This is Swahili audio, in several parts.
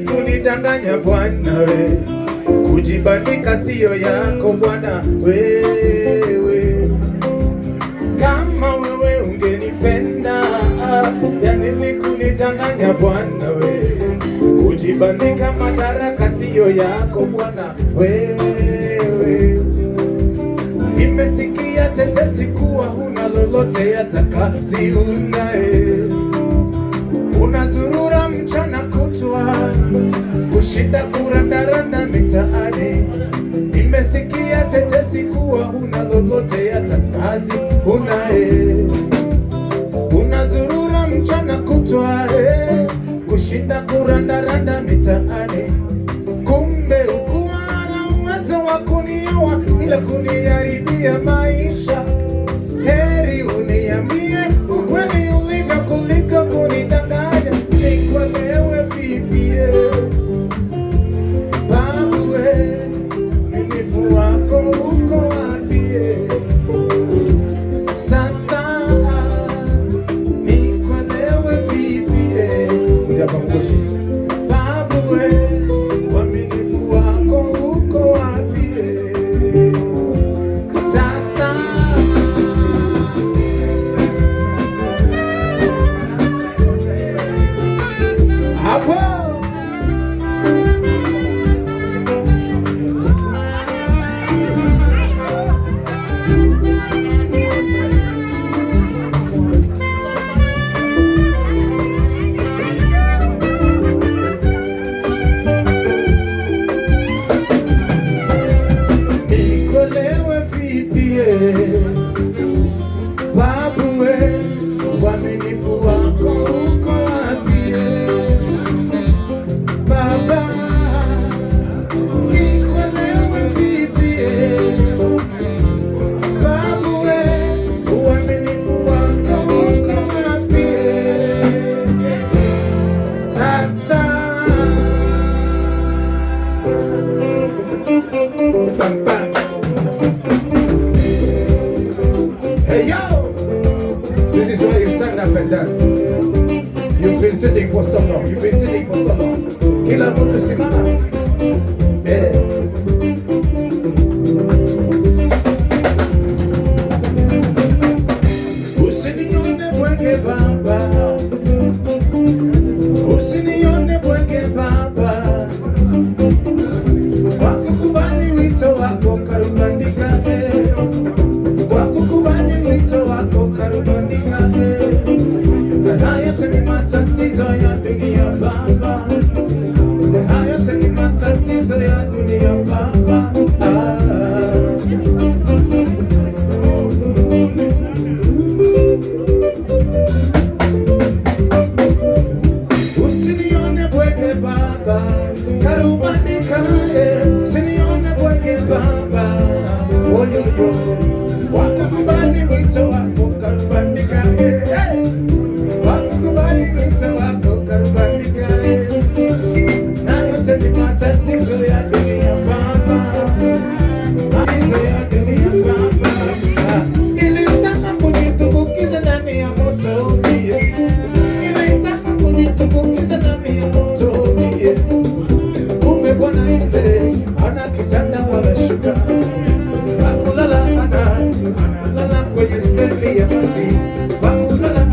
Kunidanganya bwana we, kujibandika siyo yako bwana wewe. Kama wewe ungenipenda, ya nini kunidanganya bwana we? Kujibandika madaraka siyo yako bwana wewe. Nimesikia tetesi kuwa huna lolote hata kazi unaye, unazurura mchana kutwa kushinda kurandaranda mitaani. Nimesikia tetesi kuwa huna lolote hata kazi unaye, unazurura mchana kutwa kushinda kurandaranda mitaani. Kumbe ukuwa na uwezo wa kunioa ila kuniharibia maisha. Heri uniambie ukweli ulivyo kuliko kunidanganya. Nikuelewe vipi babu we, uaminifu wako uko wapi? Sasa nikuelewe vipi? Hapa Mgoshi. Babu we, uaminifu wako uko wapi? Sasa hapo nikuelewe vipi? Babu we, uaminifu wako uko wapi? Baba, nikuelewe vipi? Babu we, uaminifu wako uko wapi? Sasa bam, bam. Hey yo! This is where you stand up and dance. You've been sitting for so long. You've been sitting for so long. Kila mtu simama. Usinione bwege baba, usinione bwege baba, kwa kukubali wito wako karubandika kwa kukubali wito wako karubandika Haya yote ni matatizo ya dunia baba, haya yote ni matatizo ya dunia baba. Usinione bwege baba, karubandika usinione bwege baba, oyoyo, kwa kukubali wito wako karubandika kwa kukubali wito wako karubandika na yote ni matatizo ya dunia baba, matatizo ya dunia baba. Nilitaka kujitumbukiza ndani ya moto mie, nilitaka kujitumbukiza ndani ya moto mie, kumbe bwana yule hana kitanda wala shuka, hakulala analala kwenye stendi ya basi, hakulala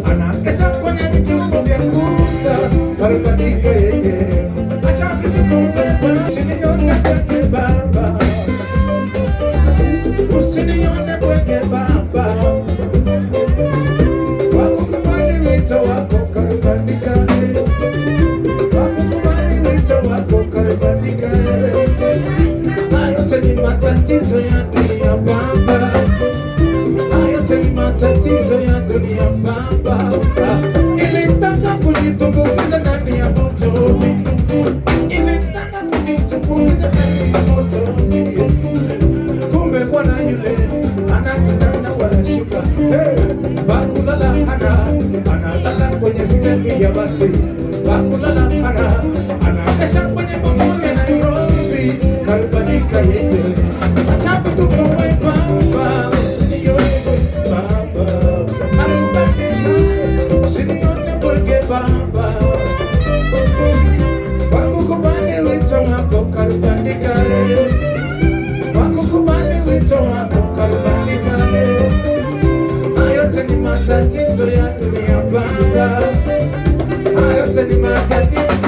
anakesha kwenye vituo vya kuuza karubandika yeye, acha vituko bwana, usinione bwege baba, usinione bwege baba, kwa kukubali wito wako karubandika kwa kukubali wito wako karubandika Hayo yote ni matatizo ya dunia baba, hayo yote ni matatizo ya dunia baba. Nilitaka kujitumbukiza ndani ya moto, nilitaka kujitumbukiza ndani ya moto, kumbe bwana yule hana kitanda wala shuka. Hey, bakulala hana, analala kwenye stendi ya basi, bakulala hana, anakesha kwenye mamoni ya Nairobi, karubandika yeye, acha vituko we baba, usinione bwege baba, karubandika, usinione bwege baba.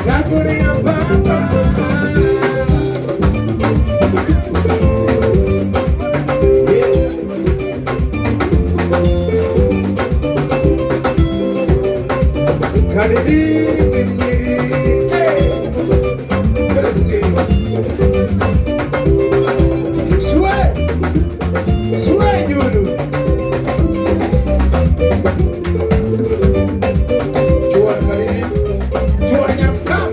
Kaburi ya baba. Yeah. Kadidi Binyiri. Hey. Merci. Sway. Sway, Julu. Chuar Kadidi. Chuar Nyamkam.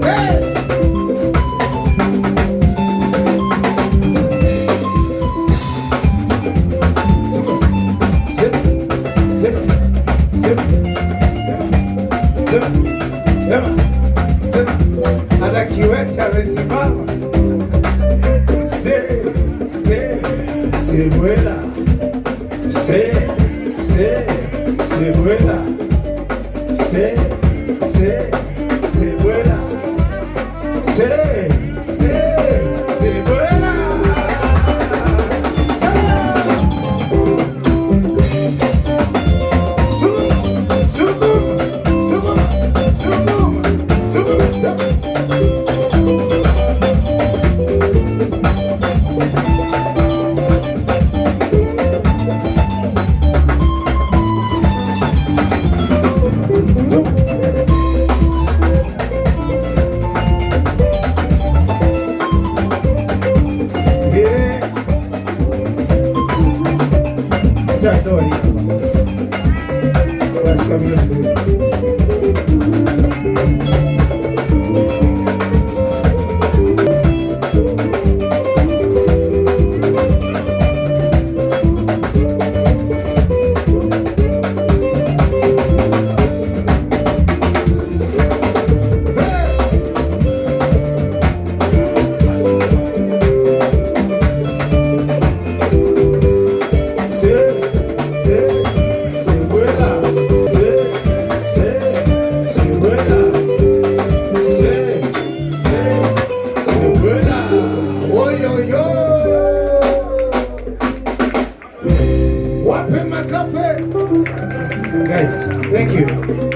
Hey. Zip, zip, zip, zip, zip, zip. Ana kiwete amesimama. Se, se, se vuela. Se, se, se vuela. Se, se, se vuela. Se, se, se vuela. Se. Sukuma, sukuma, sukuma, sukuma, sukuma. Yeah. Acha nitoe hii hapa. Basi kamili vizuri. Se, se, se vuela. Se, se, se vuela. Se, se, se vuela. Oy, oy, oy. Wape makofi. Guys, thank you.